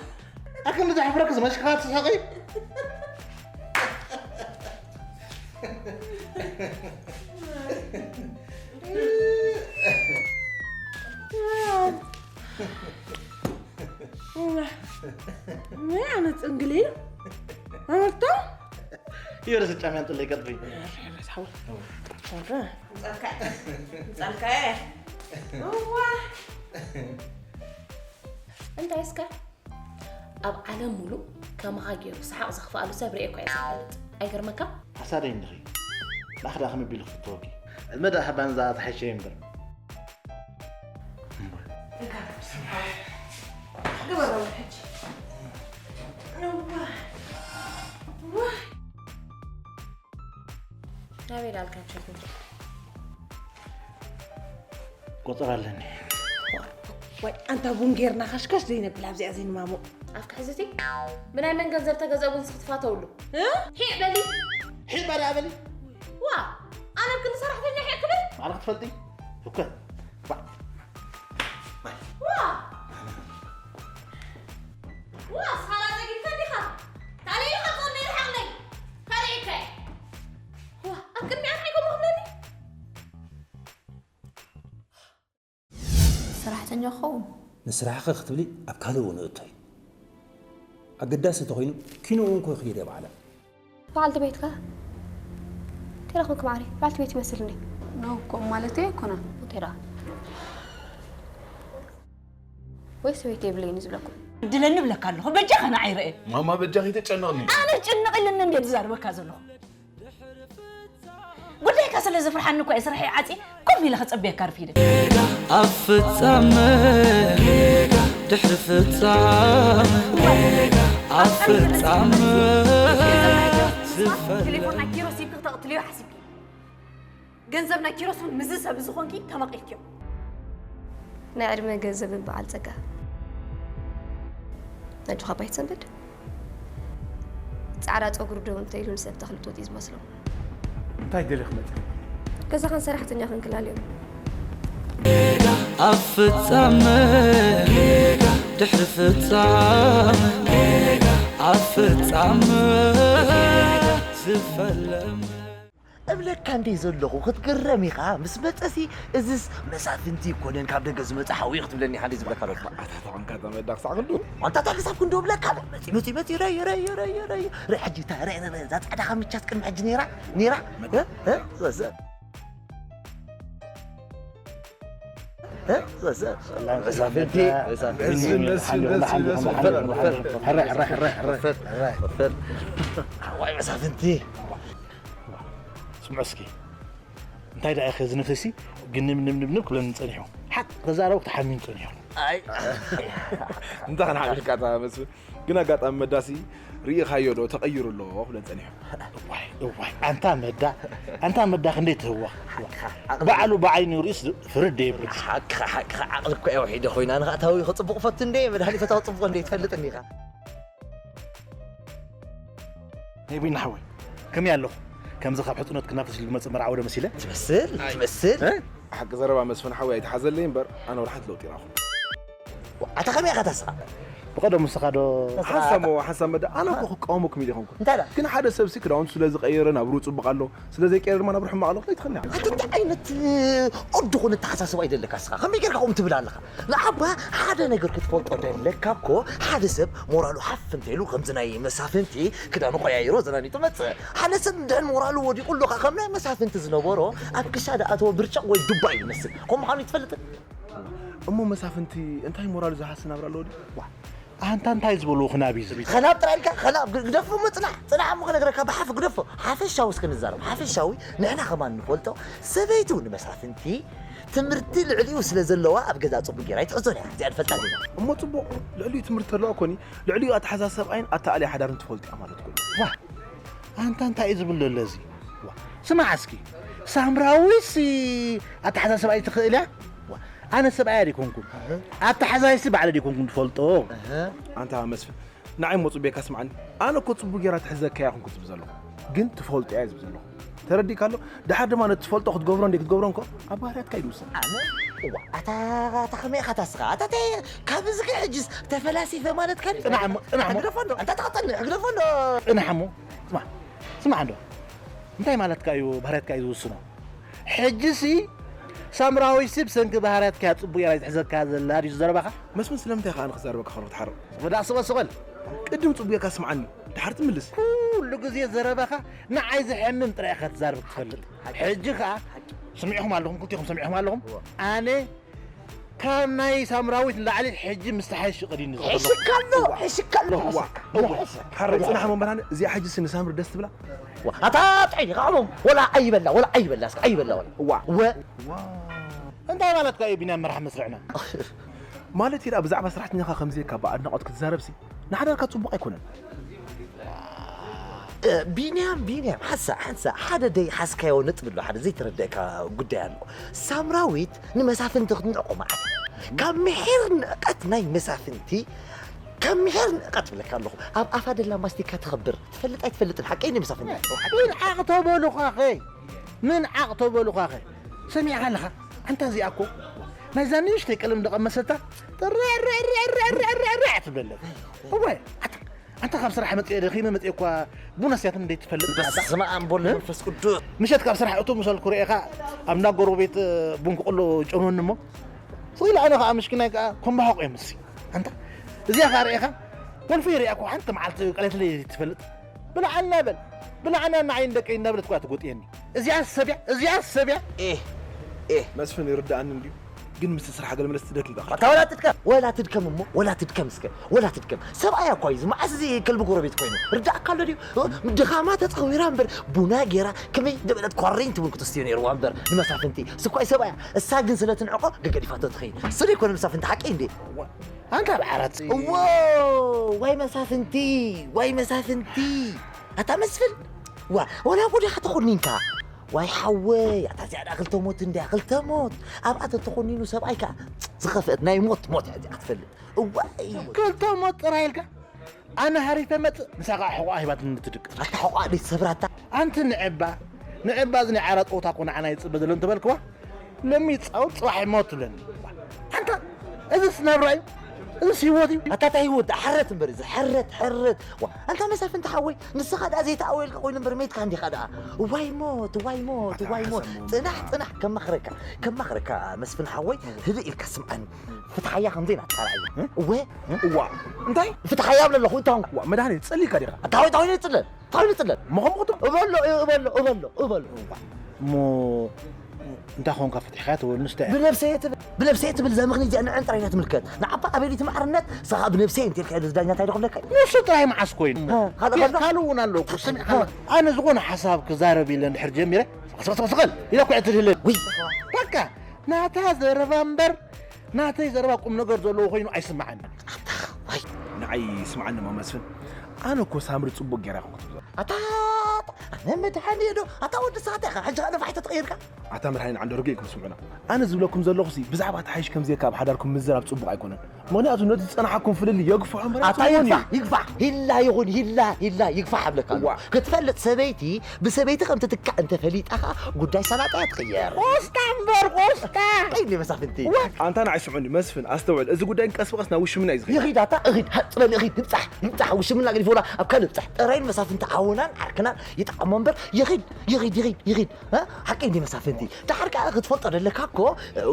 ኣክንዲ ዘሕፍረክስ መሽካ ትስሕቂ? ምን عم تنقلي؟ عملتها؟ يورس الجامعة تقول لي قلبي. مصالكة. مصالكة ايه؟ هو. انت اسكت. ኣብ ዓለም ሙሉእ ከማኻ ገይሩ ሰሓቕ ዘኽፍኣሉ ሰብ ርእየ እኳ እየ ዘይፈልጥ። ኣይገርመካ? ሓሳደይ እንድኺ። ንኣኽዳ ከመይ ቢሉ ክፍትወኪ? ዕድመ ደኣ ሓባን ዝኣትሓይሸ እምበር። ግበረሉ ሕጂ። እዋ። እዋ። ናበይ ዳልካ ቸክ ንርኢ። ቆጸራ ኣለኒ። ወይ ኣንታ ቡን ጌርና ኸሽከሽ ዘይነብል ኣብዚኣ ዘይንማሞ። ኣፍካ ሕዝቲ? ብናይ መን ገንዘብ ተገዘ ቡን ስኽትፋተውሉ? እ? ሂዕ በሊ። ሂዕ በሊ ኣበሊ። ዋ፣ ኣነ ግን ሰራሕተኛ ሂዕ ክብል? ማዕረ ክትፈልጢ? እኮ። ዋ። ዋ። ዋ፣ ሳላ ዘጊብካ ዲኻ? ካልእ ኢኻ ትኾን ነይሩ ሓቕለይ። ካልእ ኢካ። ዋ፣ ኣብ ቅድሚኣ እንታይ ከምኡ ክብለኒ? ሰራሕተኛ ክኸውን? ንስራሕኺ ክትብሊ ኣብ ካልእ እውን እቶይ። ኣገዳሲ እንተኾይኑ ኪኖ እውን ኮ ይኽይድ እየ ባዕላ። በዓልቲ ቤትካ? እንታይ ረኽብኪ ማዕረይ? በዓልቲ ቤት ይመስል እንዴ? ኖ፣ ከምኡ ማለተይ ኣይኮነን። እንታይ ደኣ? ወይ ሰበይቲ የብለይን እዩ ዝብለኩም? ድለኒ እብለካ ኣለኹ። በጃኻ ንዓይ ርአ። ማማ፣ በጃኺ ተጨነቕኒ። ኣነ ጨነቕ ኢለኒ እንዴ ዝዛረበካ ዘለኹ? ጉዳይካ ስለ ዘፍርሓኒ እኮ እየ ስርሐይ ዓጽየ ኮፍ ኢለ ክጸበየካ ኣርፊደ። ኣብ ፍጻመ፣ ድሕሪ ፍጻመ፣ ኣብ ፍጻመ ዝፈለ። ቴሌፎን ናይ ኪሮስ ሂብኪ ክተቕትልዮ ሓሲብኪ። ገንዘብ ናይ ኪሮስ እውን ምስዚ ሰብ እዚ ኾንኪ ተመቒልክዮ። ናይ ዕድመ ገንዘብን በዓል ጸጋ። ኣጆኻ ኣባይ ትሰንብድ። ጻዕዳ ጸጉሩ ደው እንተኢሉ ንሰብ ተኽሊ ጡጥ እዩ ዝመስሎ። እንታይ ደሊኽ መጽእ? ገዛኻን ሰራሕተኛኽን ክላልዮም። ኣብ ፍጻመ፣ ድሕሪ ፍጻመ፣ ኣብ ፍጻመ ዝፈለም። እብለካ እንዴ ዘለኹ ክትግረም ኢኻ። ምስ መጸሲ እዝስ መሳፍንቲ ይኮነን ካብ ደገ ዝመጸ ሓዊ እዩ ክትብለኒ ኢኻ እንዴ ዝብለካ ዘለኹ። ኣታ ተቐንካ ተመዳ ክሳዕ ክንዱ። ኣንታ እታ ክሳብ ክንዱ እብለካ። መጺ፣ መጺ፣ መጺ፣ ረይ፣ ረይ፣ ረይ፣ ረይ፣ ረይ፣ ሕጂ እታ ረይ፣ ረይ፣ ረይ፣ እዛ ጻዕዳ ካምቻስ ቅድሚ ሕጂ ነይራ፣ ነይራ። መዳ። እ? እ? ዘ-፣ ዘ-፣ እ? ዘ-፣ ዘ-፣ መሳፍንቲ፣ መሳፍንቲ። መሲ፣ መሲ፣ መሲ፣ መሲ። ሕራይ፣ ሕራይ፣ ሕራይ፣ ሕራይ። ሕራይ። ኣዋይ መሳፍንቲ። ስምዑ እስኪ፣ እንታይ ደኣ ኢኸ እዚ ነፍሲ ግንም ንም ንም ንም ክብለኒ ጸኒሑ? ሓቅ ክዛረብ ክተሓሚም ጸኒሑ። ኣይ። እንታይ ከነሓሚልካ እታ መስፍን? ግን ኣጋጣሚ መዳሲ ርኢኻዮ ዶ ተቐይሩ ኣሎ ክብለኒ ጸኒሑ። እዋይ፣ እዋይ፣ ኣንታ መዳ፣ ኣንታ መዳ ክንደይ ትህወኽ። ሓቅኻ፣ ሓቅኻ። ባዕሉ ብዓይኑ ርእዩስ ፍርድ የብሉን። ሓቅኻ፣ ሓቅኻ፣ ዓቕሊ እኮ እየ ውሒደ ኮይኑ፣ ኣነ ኸኣ ታዊ ክጽቡቕ ፈቱ እንደ፣ መድሃኒ ፈታዊ ጽቡቕ እንደ ትፈልጥኒ ኢኻ። ነይ ቢና ሓወይ፣ ከመይ ኣለኹ? ከምዚ ካብ ሕጽኖት ክናፈስ ኢሉ ዝመጽእ መርዓዊ ዶ መሲለ? ትመስል፣ ትመስል። እ? ሓቂ ዘረባ መስፍን ሓወይ ኣይተሓዘለይ እምበር፣ ኣነ ወላ ሓንቲ ለውጢ ይረኣኹ። ኣታ ከመይ ኢኻ ተስፋ? ብቐደሙ ንስኻ ዶ? ሓንሳብ እሞ፣ ሓንሳብ መዳ፣ ኣነ እኮ ክቃወመኩም ኢለ ይኾንኩ። እንታይ ደኣ? ግን ሓደ ሰብሲ ክዳውንቱ ስለ ዝቐየረ ናብርኡ ጽቡቕ ኣሎ፣ ስለ ዘይቀየረ ድማ ናብርኡ ሕማቕ ኣሎ፣ ከይትኸኒ። ኣታ እንታይ ዓይነት፣ እ፣ ቁዱኹን ኣተሓሳስባ እዩ ዘለካ ንስኻ? ከመይ ጌርካ ከምኡ ትብል ኣለኻ? ንዓባ ሓደ ነገር ክትፈልጦ ደለካ እኮ፣ ሓደ ሰብ ሞራሉ ሓፍ እንተኢሉ፣ ከምዚ ናይ መሳፍንቲ ክዳኑ ቀያይሮ ዘናኒቱ መጽእ። ሓደ ሰብ እንድሕር ሞራሉ ወዲቑ ኣሎ፣ ከም ናይ መሳፍንቲ ዝነበሮ ኣብ ክሻ ዝኣተወ ብርጭቕ ወይ ዱባ እዩ ዝመስል። ከምኡ ምዃኑ ይትፈልጥን? እሞ መሳፍንቲ እንታይ ሞራል ዝሃሲ ናብራ ኣለዎ ድዩ? ዋ፣ ኣንታ እንታይ ዝበልዎ ክናብ እዩ ዝብል? ኸናብ ጥራይ ኢልካ ኸናብ ግ- ግደፎ እሞ ጽናሕ ጽናሕ እሞ ክነግረካ ብሓፍ ግደፎ ሓፈሻዊ እስከ ንዛረብ ሓፈሻዊ ንሕና ከማን ንፈልጦ ሰበይቱ ንመሳፍንቲ ትምህርቲ ልዕሊኡ ስለ ዘለዋ ኣብ ገዛ ጽቡቅ ጌራ ይትሕዞን እያ እዚኣ ንፈልጣ ዲና እሞ ጽቡቅ ልዕሊኡ ትምህርቲ ኣለዋ ኮኒ ልዕሊኡ ኣተሓዛ ሰብኣይን ኣተኣልያ ሓዳርን ትፈልጡ እያ ማለት ኮኒ ዋ ኣንታ እንታይ እዩ ዝብል ዘሎ እዚ? ዋ፣ ስማዕ እስኪ ሳምራዊትሲ ኣተሓዛ ሰብኣይ ትኽእል እያ? ዋ፣ ኣነ ሰብኣያ ዲኮንኩን ኣተሓዛይሲ ባዕለ ዲኮንኩን ትፈልጦ? ኣንታ መስፍን ንዓይ ሞ ጽቡየካ ስምዓኒ ኣነ እኮ ጽቡቅ ጌራ ትሕዘካ እያ ኮንኩ ዝብል ዘለኹ ግን ትፈልጦ እያ ዝብል ዘለኹ ተረዲእካ ኣሎ ድሓር ድማ ነቲ ትፈልጦ ክትገብሮ እንደ ክትገብሮ እንኮ ኣብ ባህርያትካ እዩ ዝውሰን ኣነ እዋ ኣታ ኣታ ከመይ ኢኻ ታስኻ ኣታ ተ ካብ እዚ ከ ሕጅስ ተፈላሲፈ ማለት ከ ጽናዕ እሞ- ጽናዕ እሞ። ግደፎ እንዶ ኣንታ ተቐጠልኒ ግደፎ እንዶ ጽናሕ እሞ ስማ ስማዕ እንዶ እንታይ ማለትካ እዩ ባህርያትካ እዩ ዝውስኖ ሕጂ ሲ ሳምራዊት ሲ ብሰንኪ ባህርያትካ እያ ጽቡቅ ጌራ ዝሕዘካ ዘላ ድዩ ዘረባኻ መስፍን ስለምንታይ ከኣ ንክዛረበካ ከሎ ትሓርቕ ወዳ ስቐል ስቐል ቅድም ጽቡቅ ጌርካ ስምዓኒ ድሓር ትምልስ ኩሉ ግዜ ዘረባኻ ንዓይ ዘሐምም ጥራይ ኢኻ ትዛረብ ትፈልጥ ሕጂ ከኣ ስሚዕኹም ኣለኹም ክልቲኹም ሰሚዕኹም ኣለኹም ኣነ ካብ ናይ ሳምራዊት ንላዕሊ ሕጂ ምስ ተሓይሽ ይቕድኒ ዝኸለኹ። ሕሽካ ኣሎ፣ ሕሽካ ኣሎ። እዋ፣ እዋ። ሓራይ ጽናሕ መምህራን እዚኣ ሕጂ ሲ ንሳምሪ ደስ ትብላ። ዋ፣ ኣታ ጥዒ፣ ቃዕሞም፣ ወላ ኣይበላ፣ ወላ ኣይበላ፣ እስኪ ኣይበላ፣ ወላ። እዋ። ወ- እንታይ ማለትካ እዩ ቢንያም መርሓ መስርዕና? ማለት ይዳ ብዛዕባ ሰራሕተኛኻ ከምዚ ካብ ኣድናቖት ክትዛረብ ሲ ንሓዳርካ ጽቡቕ ኣይኮነን። ቢንያም ቢንያም ሓንሳእ ሓንሳእ ሓደ ደይ ሓዝካዮ ነጥቢ ኣሎ ሓደ ዘይተረደእካ ጉዳይ ኣሎ ሳምራዊት ንመሳፍንቲ ክትንዕቆ መዓት ካብ ምሒር ንዕቀት ናይ መሳፍንቲ ካብ ምሒር ንዕቀት ብለካ ኣለኹ ኣብ ኣፋ ደላ ማስቲካ ትኸብር ትፈልጥ ኣይትፈልጥን ሓቀይ ናይ መሳፍንቲ ምን ዓቕቶ በሉኻኸ ምን ዓቕቶ በሉኻኸ ሰሚዕኻ ኣለኻ ኣንታ እዚኣ እኮ ናይዛ ንእሽተይ ቀለም ደቐመሰታ ጥርዕርዕርዕርዕርዕርዕ ትብለለት እወ ኣታ ኣንታ ካብ ስራሕ መፅአ ደኺመ መፅአ እኳ ቡና ስያትን እንዴት ትፈልጥ በስመ ኣብ ወወልድ ወመንፈስ ቅዱስ ምሸት ካብ ስራሕ እቱ ምሰልኩ ርኤኻ ኣብ እንዳ ጎረቤት ቡን ክቕሎ ጨንወኒ እሞ ስቕ ኢለ ኣነ ከዓ ምሽኪናይ ከዓ ኮምባሃቆ እየ ምስሲ ኣንታ እዚኣ ከዓ ርኤኻ ወልፊ ርያ እኮ ሓንቲ መዓልቲ ቀለትለ ትፈልጥ ብልዓልና በል ብልዓና ንዓይን ደቀይ እናበለት እኳ ትጎጥየኒ እዚኣ ሰብያ እዚኣ ሰብያ ኤህ ኤህ መስፍን ይርድኣኒ እንድዩ ግን ምስ ስራሕ ገለመለስ ትደክም ዶ ኣታ ወላ ትድከም ወላ ትድከም እሞ ወላ ትድከም እስከ ወላ ትድከም ሰብኣያ እኳ እዩ እዚ መዓስ እዚ ከልቢ ጎረቤት ኮይኑ ርዳእካ ኣሎ ድዩ ድኻማ ተፀዊራ እምበር ቡና ገይራ ከመይ ደበለት ኳረይን ትብል ክትስትዮ ነይርዋ እምበር ንመሳፍንቲ ስኳይ ሰብኣያ እሳ ግን ስለ ትንዕቆ ገገዲፋቶ ትኸይድ ስለ ይኮነ መሳፍንቲ ሓቂ እንዴ ኣንታ ብዓራት እዎ ዋይ መሳፍንቲ ዋይ መሳፍንቲ ኣታ መስፍን ዋ ወላ ጉዲ ከተኾኒንካ ዋይ ሓወይ ኣታ እዚኣ ዳ ክልተ ሞት እንድያ ክልተ ሞት ኣብኣ ተተኾኒኑ ሰብኣይ ከዓ ዝኸፍአት ናይ ሞት ሞት እያ እዚኣ ክትፈልጥ እዋይ ክልተ ሞት ጥራይ ኢልካ ኣነ ሃሪፈ መፅእ ንሳ ከዓ ሕቑኣ ሂባትኒ ትድቅስ ኣታ ሕቑኣ ደይ ሰብራታ ኣንቲ ንዕባ ንዕባ እዚ ናይ ዓራ ፀወታ እኮ ንዓና ይፅበ ዘሎ እንተበልክዋ ሎሚ ይፃወት ፅባሕ ይሞት ትብለኒ ኣንታ እዚስ ናብራ እዩ እዚስ ህይወት እዩ ኣታ እንታይ ህይወት ሕረት እምበር እዚ ሕረት ሕረት ኣንታ መሳፍንቲ ሓወይ ንስኻ ደኣ ዘይተኣወየልካ ኮይኑ እምበር መይትካ እንዲኻ ደኣ ዋይ ሞት ዋይ ሞት ዋይ ሞት ጽናሕ ጽናሕ ከማኽረካ ከማኽረካ መስፍን ሓወይ ህድእ ኢልካ ስምዓኒ ፍትሓያ ከምዘይ ናትካ ርኣያ እወ እዋ እንታይ ፍትሓያ ብለለኹ እንታይ ዋ መድሃኒ ጸሊካ ዲኻ ኣታ ወይ ታወይ ጽለል ታወይ ጽለል መኸምኹቱ እበሎ እበሎ እበሎ እበሎ እሞ እንታይ ኾንካ ፈቲሕካ ትብል ንስተ ብነብሰየ ትብል ብነብሰየ ትብል ዘምኽኒ እዚኣ ንዕን ጥራይ እያ ትምልከት ንዓባ ኣበሊቲ ማዕርነት ስኻ ብነብሰየ እንተ ኢልካ ዳኛ እንታይ ደኽብለካ ንሱ ጥራይ መዓስ ኮይኑ ካልእ እውን ኣለዎ ስሚ ኣነ ዝኾነ ሓሳብ ክዛረብ ኢለ እንድሕር ጀሚረ ስቕል ኢለ ኩዕ ትልህለ በቃ ናታ ዘረባ እምበር ናተይ ዘረባ ቁም ነገር ዘለዎ ኮይኑ ኣይስምዓኒ። ኣታ ዋይ ንዓይ ስምዓኒ እሞ መስፍን ኣነ እኮ ሳምሪ ጽቡቅ ጌራ ይኹን ክትብሎ። ኣታ ኣነ መድሓኒ ዶ ኣታ ወዲ ሳተ ኢኻ ሕጂ ኣነ ፋሕተ ተቐይርካ። ኣታ መድሓኒ ንዓንዶ ርግእ ኢልኩም ስምዑና። ኣነ ዝብለኩም ዘለኹ ሲ ብዛዕባ ተሓይሽ ከምዚ ጌርካ ኣብ ሓዳርኩም ምዝራብ ጽቡቅ ኣይኮነን። ምኽንያቱ ነቲ ዝጸናሓኩም ፍልልይ የግፍሖ እምበር ኣታ ኣይጽውዎን እዩ። ይግፋሕ ይግፋሕ ሂላ ይኹን ሂላ ሂላ ይግፋሕ እብለካ ኣለኹ። ክትፈልጥ ሰበይቲ ብሰበይቲ ከም ትትካእ እንተፈሊጣ ኸኣ ጉዳይ ሰላጣ እያ ትቕየር። ቆስጣ እምበር ቆስጣ! ቀይዲ መሳፍንቲ። ኣንታ ንዓይ ስምዑኒ መስፍን ኣስተውዕል። እዚ ጉዳይ ቀስ ብቐስ ናብ ውሽምና እዩ ዝኸይድ። ይኺድ ኣታ እኺድ ሃጽ በል እኺድ ንብጻሕ ንብጻሕ ውሽምና ገዲፎላ ኣብ ካልእ ብጻሕ። ጥራይ ንመሳፍንቲ ዓውናን ዓርክናን ይጥዓሞ እምበር ይኺድ ይኺድ ይኺድ ይኺድ። ሓቀይ እንዲ መሳፍንቲ። ድሓር ከኣ ክትፈልጦ ደለካ እኮ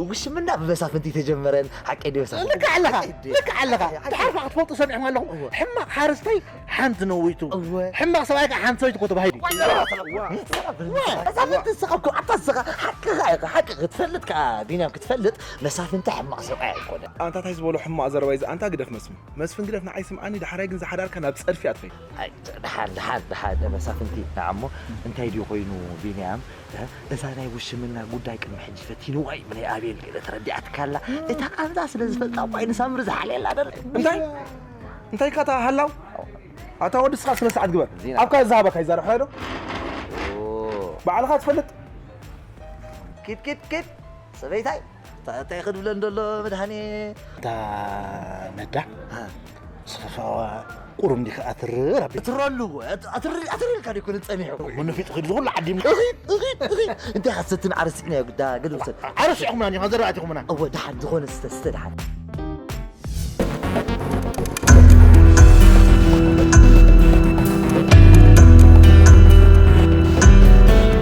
ውሽምና ብመሳፍንቲ ተጀመረን ሓቀይ እንዲ መሳፍንቲ። ልክዕ ኣለኻ ልክዕ ኣለኻ። ድሓር ከኣ ክትፈልጡ ሰሚዕኩም ኣለኹም። ሕማቕ ሓረስታይ ሓንቲ ነዊቱ። እወ። ሕማቕ ሰብኣይ ከዓ ሓንቲ ሰበይቲ እኮ ተባሂሉ እዩ። እዛ ምትስኻ እኮ ኣታ ዝኻ ሓቅኻ ኢኻ፣ ሓቂ ክትፈልጥ ከዓ ቢንያም ክትፈልጥ መሳፍንቲ ሕማቕ ሰብኣይ ኣይኮነን። ኣንታ እንታይ ዝበሎ ሕማቕ ዘረባ እዩ እዚ? ኣንታ ግደፍ መስፍን። መስፍን ግደፍ ንዓይ ስምዓኒ፣ ዳሕራይ ግን ዝሓዳርካ ናብ ጸድፊ ኣትኸይ። ኣይ፣ ደሓን፣ ደሓን፣ ደሓን፣ መሳፍንቲ፣ ንዓሞ፣ እንታይ ድዩ ኮይኑ፣ ቢንያም፣ እ፣ እዛ ናይ ውሽምና ጉዳይ ቅድሚ ሕጂ ፈቲንዋ እዩ፣ ብናይ ኣቤል ገለ ተረዲኣትካ ኣላ። እታ ቃንዛ ስለ ዝፈልጣ እኳ እዩ ንሳምሪ ዝሓልየላ ደሎ። እንታይ? እንታይ እካ እታ ሃላው? ኣታ ወዲ ስኻ ስነ ስርዓት ግበር። ዚና። ኣብካ ዝሃበካ ይዛረብ ሓዶ? ኦ። ባዕልኻ ትፈልጥ? ኪድ፣ ኪድ፣ ኪድ። ሰበይታይ፣ እንታይ፣ እንታይ ክድብለን ደሎ መድሃኔ? እታ መዳ? እ። ስኻ ቁሩብ እንዲኻ ኣትርር ኣቢል። ኣትረሉ፣ ኣት-፣ ኣትር-፣ ኣትር ኢልካ ዶ ይኮነ ጸኒሑ? እሞ ነፊጡ ኺዱ ዝኹሉ ዓዲም። እኺ፣ እኺ፣ እኺ። እንታይ ኻሰትን ዓረሲዕና እዩ ግዳ፣ ገለ ውሰድ። ዓረሲዕኹምና ዲኻ፣ ዘራእቲኹምና። እወ፣ ደሓን ዝኾነ ስተ፣ ስተ ደሓን።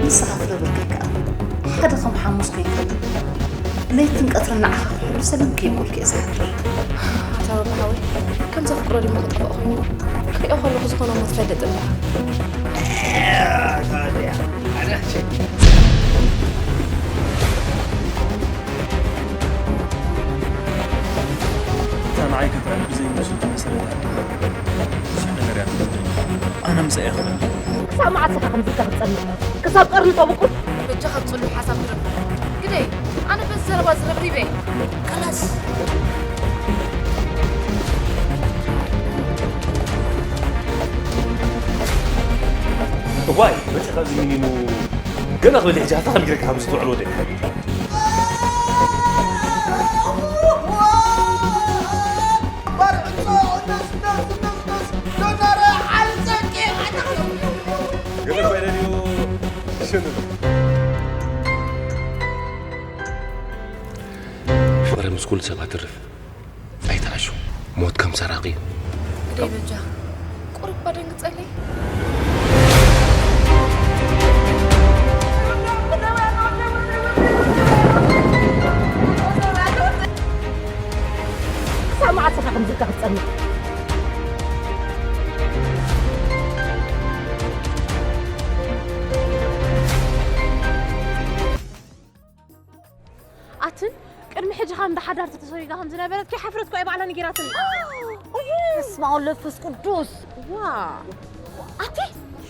ንስኻ ፍረ ብርከካ። ሓደ ከም ሓሙስ ከይከዱ። ለይትን ቀትርን ንዓኻ ክሕሉ ሰለም ከይብልኩ እየ ዝሓድር። ኣታ ባባ ሓወይ፣ ከም ዘፍቅሮ ድማ ክጠፍኦ ኮይኑ። ክሪኦ ከለኹ ዝኾነ እሞ ትፈልጥ እንዳ። እታ ንዓይ ከተዕሪ ብዘይ መስሉ ዝመሰለት ኣደ ብዙሕ ነገር እያ ትገብረኒ። ኣነ ምሳኣ እየ ክብል። ክሳብ መዓስ ኢኻ ከምዚ ኢልካ ክትጸንሕ? ክሳብ ቀርኒ ጠብቁ? በጃኻ ጽሉል ሓሳብ ትረፍ። ግደይ፣ ኣነ በዚ ዘረባ ዝረብሪበ እየ። ከላስ። እዋይ፣ መጺኻ እዚ ሚኒሙ ገና ክበልዕ ሕጂ ሃታ ከልግረካ ከም ዝትውዕል ወደ። ገለ ኮይነ ድዩ? ሽኑ። ፍቕሪ ምስ ኩሉ ሰብ ኣትርፍ። ኣይትዓሹ። ሞት ከም ሰራቒ እዩ። ግደይ በጃ። ቁሩብ እኳ ደንግጸለይ። ክሳብ መዓስ ኢኻ ከምዚ ኢልካ ክትጸንሕ? ኣትን ቅድሚ ሕጂ ኸኣ እንዳ ሓዳር ተሰሪጋ ከም ዝነበረት ከይሓፍረት እኮ እያ ባዕላ ነጊራትኒ። በስመ ኣብ ወወልድ ወመንፈስ ቅዱስ። ዋ። ኣቲ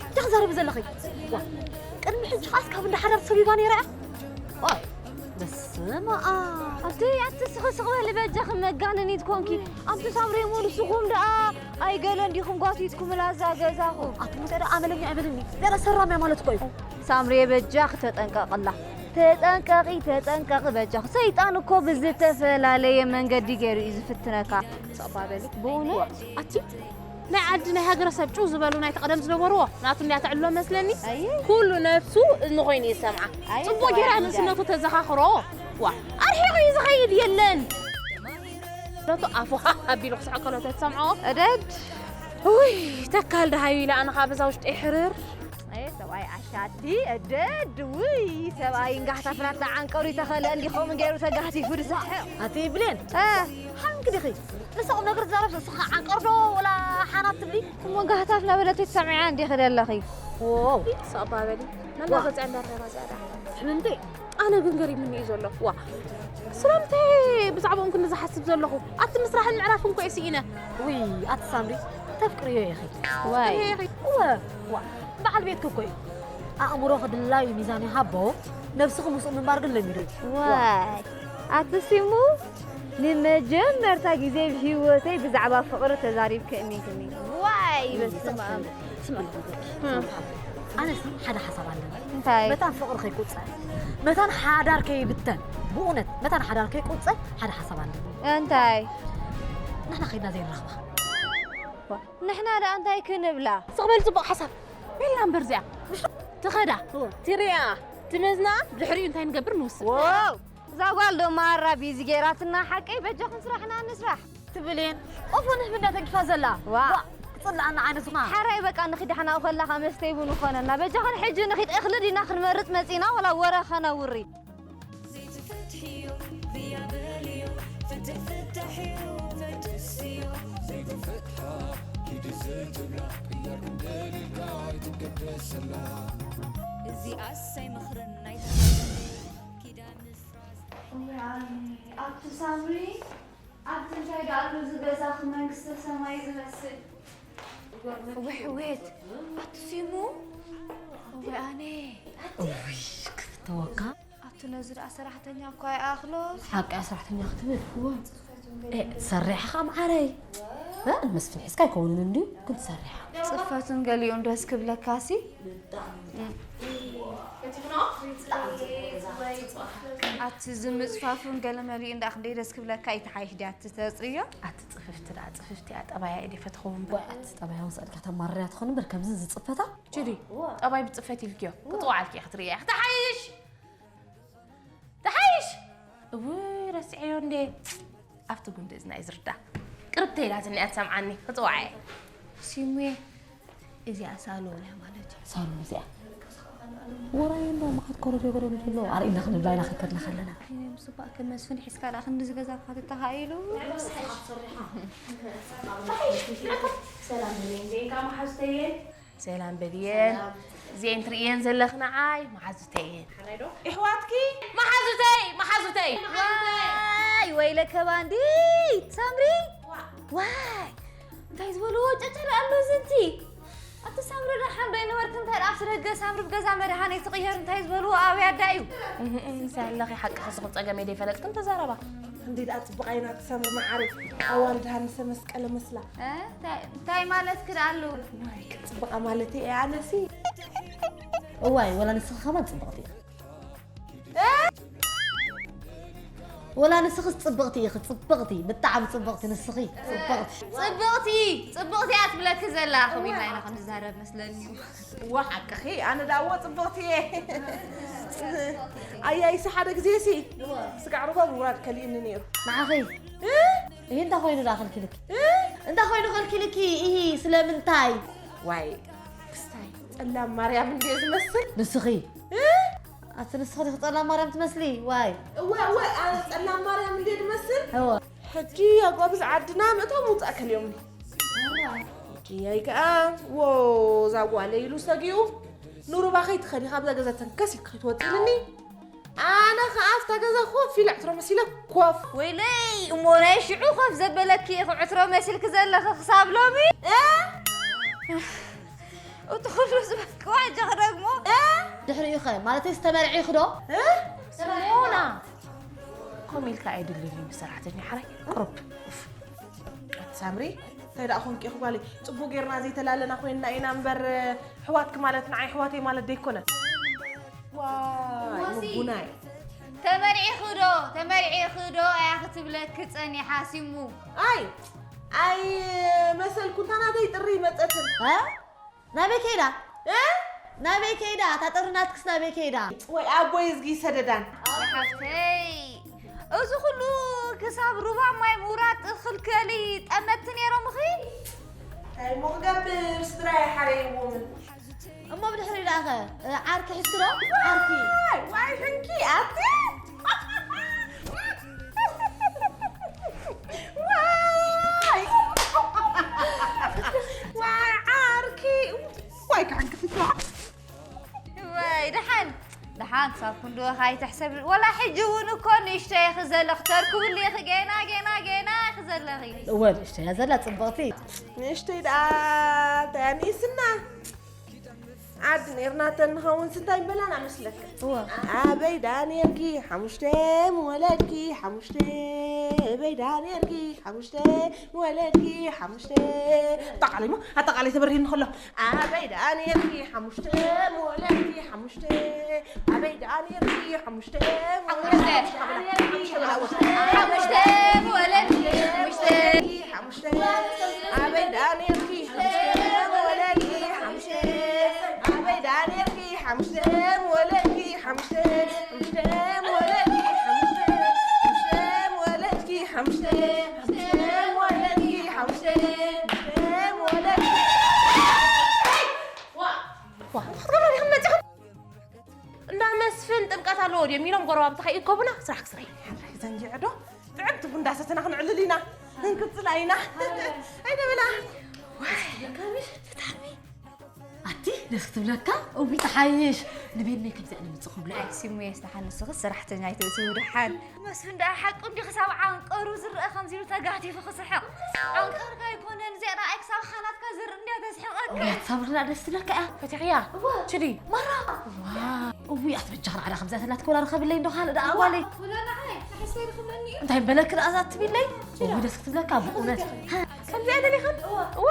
እንታይ ትዛረቢ ዘለኺ? ዋ። ቅድሚ ሕጂ ኸኣስ ካብ እንዳ ሓዳር ተሰሪጋ ነይራ እያ? ዋይ። በስመ ኣብ። ኣቲ ኣቲ ስኺ ስቕ በሊ በጃኺ መጋነኒት ኮንኪ። ኣብቲ ሳምሬ እሞ ንስኹም ደኣ ኣይገለን ዲኹም ጓቲትኩምላ እዛ ገዛኹም? ኣቲ ሙሴ ደኣ ኣመለኛ ኣይበልኒ። ገለ ሰራም እያ ማለት እኮ እዩ። ሳምሬ በጃኺ ተጠንቀቕላ። ተጠንቀቒ፣ ተጠንቀቒ በጃኺ። ሰይጣን እኮ ብዝተፈላለየ መንገዲ ገይሩ እዩ ዝፍትነካ። ጸባ በሊ። ብእውነት? ኣቲ ናይ ዓዲ ናይ ሃገረሰብ ጭው ዝበሉ ናይቲ ቀደም ዝነበርዎ ናቱ እንድያ ተዕልሎ መስለኒ። ኣየ። ኩሉ ነብሱ እዝኒ ኮይኑ እዩ ዝሰምዓ። ኣየ፣ ጽቡቕ ሰብኣይ ጌራ ኣንዳ። ንእስነቱ ተዘኻኽሮ። ዋ፣ ኣርሒቑ እዩ ዝኸይድ የለን። ነቱ ኣፉ ሃ ኣቢሉ ክስሕቅ ከሎ ተትሰምዖ። እደድ። ውይ፣ ተካል ደሃዩ ኢለ ኣነ ኸኣ በዛ ውሽጠይ ሕርር። ኣየ ሰብኣይ ኣሻቲ እደድ። ውይ ሰብኣይ እንጋሕታፍና ተዓንቀሩ ይተኸለ እንዲኾም ገይሩ ተጋህቲፉ ድስሕቕ። ኣቲ ብሌን፣ እ። ሓንክ ዲኺ? ንስኹም ነገር ትዛረብ ንስኻ ዓንቀር ዶ ወላ ሓናት ትብሊ? እሞ ጋህታፍና በለተይ ትሰምዕያ እንዲኺ ደለኺ? ዎው። ሳባ በሊ። መላ ዋ። ገጽ እንዳረባ ዝያዳ። ሕምምቲ። ኣነ ግን ገሪሙኒ እዩ ዘሎ። ዋ። ስለምንታይ ብዛዕባኦም ክንዲ ዝሓስብ ዘለኹ? ኣቲ ምስራሕን ምዕራፍን እኮ እየ ስኢነ። ውይ፣ ኣቲ ሳምሪ፣ ተፍቅርዮ ኢኺ። ዋይ። እየ ኢኺ። እወ፣ ዋ፣ በዓል ቤትኪ እኮ እዩ። ኣእምሮኺ ድላዩ ሚዛን ይሃቦ፣ ነብስኺ ምስኡ ምንባር ግን ለሚዱ እዩ። ዋይ። ኣቲ ሲሙ፣ ንመጀመርታ ግዜ ብህይወተይ ብዛዕባ ፍቕሪ ተዛሪብኪ እሚንክኒ። ዋይ፣ በስመ ኣብ። ስምዒ ልኽንገርኪ። እም። ኣነሲ ሓደ ሓሳብ ኣለኒ። እንታይ? መታን ፍቕሪ ከይቁጸር፣ መታን ሓዳር ከይብተን፣ ብእውነት መታን ሓዳር ከይቁጸር ሓደ ሓሳብ ኣለኒ። እንታይ? ንሕና ከይድና ዘይንራኽባ። ዋ፣ ንሕና ደኣ እንታይ ክንብላ? ስቕ በል ጽቡቕ ሓሳብ። ቤላ እምበር እዚኣ። ትኸዳ፣ እወ። ትሪኣ፣ ትመዝና፣ ብድሕሪኡ እንታይ ንገብር ንውስን። ዋው! እዛ ጓል ዶ ማራ ቢዚ ጌራትና ሓቀይ በጃኽን ስራሕና ንስራሕ። ትብል እየን። ቆፎ ንህቢ እንዳተንኪፋ ዘላ። ዋ። ዋ፣ ክጽልኣና ዓይነት ማ። ሓራይ በቃ ንኺድ ሓናኡ ከላ ከኣ መስተይ ቡን ይኾነና። በጃኽን ሕጂ ንኺድ እኽሊ ዲና ክንመርጽ መጺና ወላ ወረ ኸነውሪ። ዘይትፈትሕዮ ብያ በልዮ፣ ፍትሕ ፍታሕዮ መድስዮ። ዘይትፈትሓ ኪዲ እዚኣስ ኣይመኽርን ናይ ኪዳን ፍራዝ። ኣብቲ ሳምሪ ኣብቲ እንታይ ደኣ ኣሎ እዚ ገዛኺ መንግስተ ሰማይ ዝመስል? ውሕውት ኣቲ ሲሙ ወይ ኣነ እውይ ክፍተወካ። ኣቲ ነዚ ደኣ ሰራሕተኛ እኳ ይኣኽሎስ። ሓቂ ሰራሕተኛ ክትብል እወ። ኤ፣ ትሰርሕ ኢኻ መዓረይ። እ፣ ንመስፍን ሒዝካ ኣይከውንን እንድዩ፣ ግን ትሰርሕ ኢኻ። ጽፈቱን ገሊኡን ደስ ክብለካሲ። ኣቲ ዝምጽፋፉን ገለ መሊኡ እንዳ ክንደይ ደስ ክብለካ እዩ፣ ተሓይሽ ድያ እትተጽርዮ? ኣቲ ጽፍፍቲ ደኣ ጽፍፍቲ እያ፣ ጠባያ እየ ደይፈትኸውን እምበር። ኣቲ ጠባያ ወሰድካ ተማርርያ ትኾን እምበር ከምዚ ዝጽፈታ? ችዲ፣ ጠባይ ብጽፈት ኢልክዮ፣ ክጽዋዓልኪ እየ ክትርእያ። ተሓይሽ! ተሓይሽ! እውይ፣ ረሲዐዮ እንዴ። ኣብቲ ጉንዲ እዝና እዩ ዝርዳ። ቅርብተይ ኢላትኒ እያ ትሰምዓኒ፣ ክጽዋዓ እየ። ሲሙየ፣ እዚኣ ሳሎን እያ ማለት እዩ። ሳሎን እዚኣ? ወራይ እንዶ መዓት ኮረጆ ጎረቤት ኣሎ። ኣርእይና ክንብላ ኢና ክንከድና ከለና። እኔ ምስ እባ ከም መስፍን ሒዝካ ደኣ ክንድዚ ገዛ እኳ ተተኻኢሉ። ሰላም በልየን። ሰላም በልየን። ሰላም። እዚኤን ትርእየን ዘለኺ ንዓይ መሓዙተይ እየን። ሓናይ ዶ? ይሕዋትኪ? መሓዙተይ፣ መሓዙተይ። ዋይ፣ ወይለከ ባንዲት፣ ሳምሪ። ዋ። ዋይ፣ እንታይ ዝበልዎ ጨጨር ኣሎ ዝንቲ? ኣቲ ሳምሪ ደሓን ዶ ኣይነበርክን? እንታይ ደኣ ኣብቲ ደገ ሳምሪ ብገዛ መድሃኒት ትቕየር እንታይ ዝበልዎ ኣብያ ኣዳ እዩ? እህ፣ እህ፣ እንታይ ኣለኺ? ሓቅኺ ስኹም ጸገመይ ደይፈለጥክን ተዛረባ። እንዴ ደኣ ጽቡቕ ኣይና ትሰምር መዓረይ። ኣዋልድ ሃንሰ መስቀለ መስላ። እ? እንታይ፣ እንታይ ማለትኪ ደኣ ኣሎ? ዋይ፣ ጽቡቓ ማለተይ እየ ኣነሲ። እዋይ፣ ወላ ንስኺ ከማን ጽብቕቲ ኢኺ። እ? ወላ ንስኽስ ጽብቕቲ ኢኺ፣ ጽብቕቲ፣ ብጣዕሚ ጽብቕቲ ንስኺ፣ ጽብቕቲ። ጽብቕቲ፣ ጽብቕቲ እያ ትብለኪ ዘላ። ከመይ ኢልና ኢና ክንዛረብ መስለኒ እዩ። እዋ ሓቅኺ፣ ኣነ ደኣ እዎ ጽብቕቲ እየ። ኣያይሲ ሓደ ግዜ ሲ ስጋዕ ሩባ ምውራድ ከሊእኒ ነይሩ። ንዓኺ? እ? ይህ እንታይ ኮይኑ ደኣ ከልኪልኪ? እ? እንታይ ኮይኑ ከልኪልኪ? ይህ ስለምንታይ? ዋይ ክስታይ ጸላም ማርያም እንድየ ዝመስል። ንስኺ? እ? ኣቲ ንስኺ ዲኺ ጸላም ማርያም ትመስሊ? ዋይ። እወ፣ እወ፣ ኣነ ጸላም ማርያም እንድየ ዝመስል። እወ። ሕጂ ኣጓብዝ ዓድና ምእቶም ውጻእ ከልዮምኒ። ሕጂ ኣይ ከኣ፣ ዎ፣ እዛ ጓለይ ኢሉ ሰጊኡ፣ ንሩባ ከይትኸዲ ካብዛ ገዛ ተንከስ ኢልኪ ከይትወጺ ኢልኒ። ኣነ ከኣ ኣብታ ገዛ ኮፍ ኢለ ዕትሮ መሲለ ኮፍ። ወይለይ፣ እሞ ናይ ሽዑ ኮፍ ዘበለኪ ኢኺ ዕትሮ መሲልኪ ዘለኺ ክሳብ ሎሚ? እ? እቲ ኩሉ ዝበልክዋ ሕጂ ክደግሞ? እ? ድሕሪኡ ኸ? ማለተይ ዝተመርዒ ኢኺ ዶ? እ? ስሞና! ከምኡ ኢልካ ኣይድልን እዩ፣ ምስ ሰራሕተኛ ሓራይ ቁሩብ። ኡፍ። ኣቲ ሳምሪ፣ እንታይ ደኣ ኾንኪ ኢኺ ጓለይ? ጽቡቕ ጌርና ዘይተላለና ኮይንና ኢና እምበር፣ ኣሕዋትኪ ማለት ንዓይ ኣሕዋተይ ማለት ደይኮነ። ዋይ፣ ሞሲ። ምጉናይ። ተመርዒኺ ዶ? ተመርዒኺ ዶ? እያ ክትብለኪ ጸኒሓ ሲሙ። ኣይ፣ ኣይ፣ መሰልኩ፣ እንታ ናተይ ጥሪ መጸትን። እ? ናበይ ከይዳ? እ? ናበይ ከይዳ? እታ ጥሪ ናትክስ ናበይ ከይዳ? ወይ ኣቦይ እዝጊ ሰደዳን። ሓፍተይ፣ እዚ ኩሉ ክሳብ ሩባ ማይ ምውራድ ክልከሊ ጠመትቲ ነይሮምኺ? እንታይ እሞ ክገብር፣ ስድራይ ሓረይዎምን። እሞ ብድሕሪ ደኣኸ፣ እ፣ ዓርኪ ሒዝኪ ዶ? ዓርኪ። ዋይ፣ ዋይ፣ ሕንኪ፣ ኣቲ። ዋይ! ዋይ ዓርኪ! ዋይ ካሕን ክትፍትዋ! ዋይ ደሓን! ደሓን ክሳብ ክንድኡ ከይትሕሰብ። ወላ ሕጂ እውን እኮ ንእሽተይ ኢኺ ዘለኺ፣ ተርክብሉ ኢኺ፣ ጌና፣ ጌና፣ ጌና ኢኺ ዘለኺ። እወ፣ ንእሽተይ እያ ዘላ፣ ጽብቕቲ። ንእሽተይ ደኣ እንታይ ኣንኢስና? ዓዲ ነይርና ተንኸውን ስንታይ ምበላና መስለካ? እወ። ኣበይ ደኣ ነይርኪ ሓሙሽተ ምወለድኪ ሓሙሽተ፣ ኣበይ ደኣ ነይርኪ ሓሙሽተ ምወለድኪ ሓሙሽተ። ኣጠቓላይ እሞ፣ ኣጠቓላይ ተበርሂኒ ከሎ፣ ኣበይ ደኣ ነይርኪ ሓሙሽተ ምወለድኪ ሓሙሽተ፣ ኣበይ ደኣ ነይርኪ ሓሙሽተ ምወለድኪ ሓሙሽተ፣ ሓሙሽተ ምወለድኪ ሓሙሽተ። ሓሙሽተ፣ ኣበይ ደኣ ነይርኪ? ሓሙሽተ ምወለድኪ ሓሙሽተ፣ ኣበይ ደኣ ነይርኪ? ሓሙሽተ ምወለድኪ ሓሙሽተ፣ ሓሙሽተ ምወለድኪ ሓሙሽተ፣ ሓሙሽተ ምወለድኪ ሓሙሽተ፣ ሓሙሽተ ምወለድኪ ሓሙሽተ፣ ሓሙሽተ ምወለድኪ። ዋ፣ ዋ፣ ክትብሉ ዲኹም መጺኹም? እንዳ መስፍን ጥምቀት ኣለዎ ድዮም ኢሎም ጎረባብቲ ከይእከቡና ስራሕ ክስራሕ። ዘንጊዐ ዶ? ጥዕምቲ ቡን እንዳሰተና ክንዕልል ኢና። ክንቅጽላ ኢና። ኣይደ በላ። ብጣዕሚ ኣቲ ደስ ክትብለካ። እዊ ተሓይሽ ንቤነይ ከምዚኣ ንምፅእ ክብሎ። ኣይ ሲሙየ፣ ስደሓን ንስኽስ ሰራሕተኛ ኣይትእትዊ ደሓን። መስፍን ደኣ ሓቁ እንዲ ክሳብ ዓንቀሩ ዝረአ ከምዚ ኢሉ ተጋቲፉ ክስሕቕ። ዓንቀርካ ኣይኮነን፣ እዚኣ ደኣ ኣይ ክሳብ ሓናትካ ዝርኢ እንድያ ተስሕቐካ። እውነት ሳምሪ ደኣ ደስ ትብለካ እያ። ፈቲሕያ? እወ። ችሊ? ማራ። ዋው። እዊ ኣቲ በጃኻ ንዓዳ ከምዚኣ ተላትከ ወላ ርኸብለይ እንዶ ካልእ ደኣ ጓለይ። ወላ ንዓይ ንሓስበይ ርኸብለኒ እዩ። እንታይ በለክ ደኣ እዛ ትብለይ? እዊ ደስ ክትብለካ ብእውነት። ከምዚኣ ደሊኽን? እዋ፣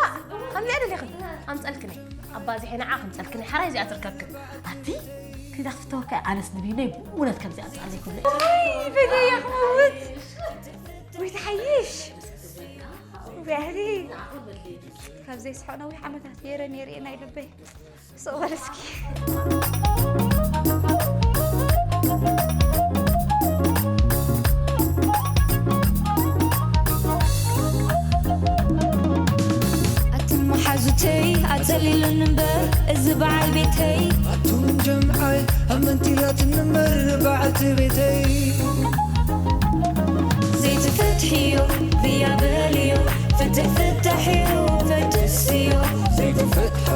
ከምዚኣ ደሊኽን? ኣምፀልክኒ። ኣባዚሐ ንዓ ከምፀልክኒ። ሓራይ እዚኣ ትርከብክን። ኣቲ ኪዳ ክትተወካ ኣነስ ንቢነይ ብእውነት ከምዚኣ ኣምፃለይ ክብለይ። ኣይ፣ በጃያ ክመውት። ወይ ትሓይሽ። ወይ ኣህሊ። ካብ ዘይስሖ ነዊሕ ዓመታት ገይረ ነይረ ናይ ልበይ። ስቕ በል እስኪ። ኣቱም መሓዙተይ ኣጸሊሉኒ እምበር እዚ በዓል ቤተይ። ኣቱም ጀምዓይ ኣመንቲላትኒ እምበር በዓልቲ ቤተይ። ዘይትፈትሕዮ ብያ በልዮ፣ ፍትሕ ፍታሕዮ ፈትስዮ። ዘይትፈትሓ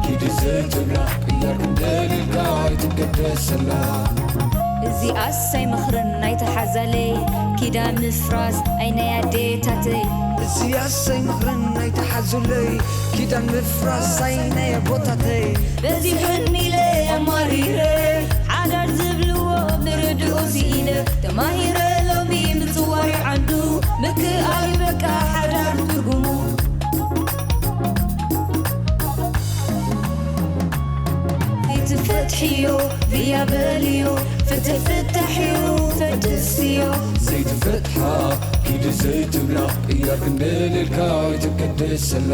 ኪዲ ዘይትብላ ቅያር ክንደልልካ ኣይትገደሰላ። እዚኣስ ኣይመኽርን ናይተሓዛለይ፣ ኪዳን ምፍራስ ኣይ ናይ ኣዴታተይ። እዚኣስ ኣይመኽርን ናይተሓዙለይ፣ ኪዳን ምፍራስ ኣይ ናይ ኣቦታተይ። በዚሑኒ ኢለ ኣማሪረ፣ ሓዳር ዝብልዎ ብርድኡ ስኢነ፣ ተማሂረ ሎሚ ምጽዋር ዓንዱ፣ ምክኣል በቃ ሓዳር ትርጉሙ። ዘይትፈትሕዮ ብያ በልዮ፣ ፍትሕ ፍታሕዮ ፈትስዮ። ዘይትፈትሓ ኪዲ ዘይትብላ ቅያር ክንደልልካ ኣይትገደሰላ።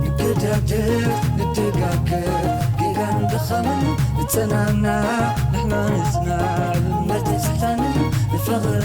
ንገዳደፍ ንደጋገፍ፣ ጌጋን ድኻምን ንጸናናዕ፣ ንሕና ንጽናዕ፣ እምነት ንጽሕታንን ንፋቐር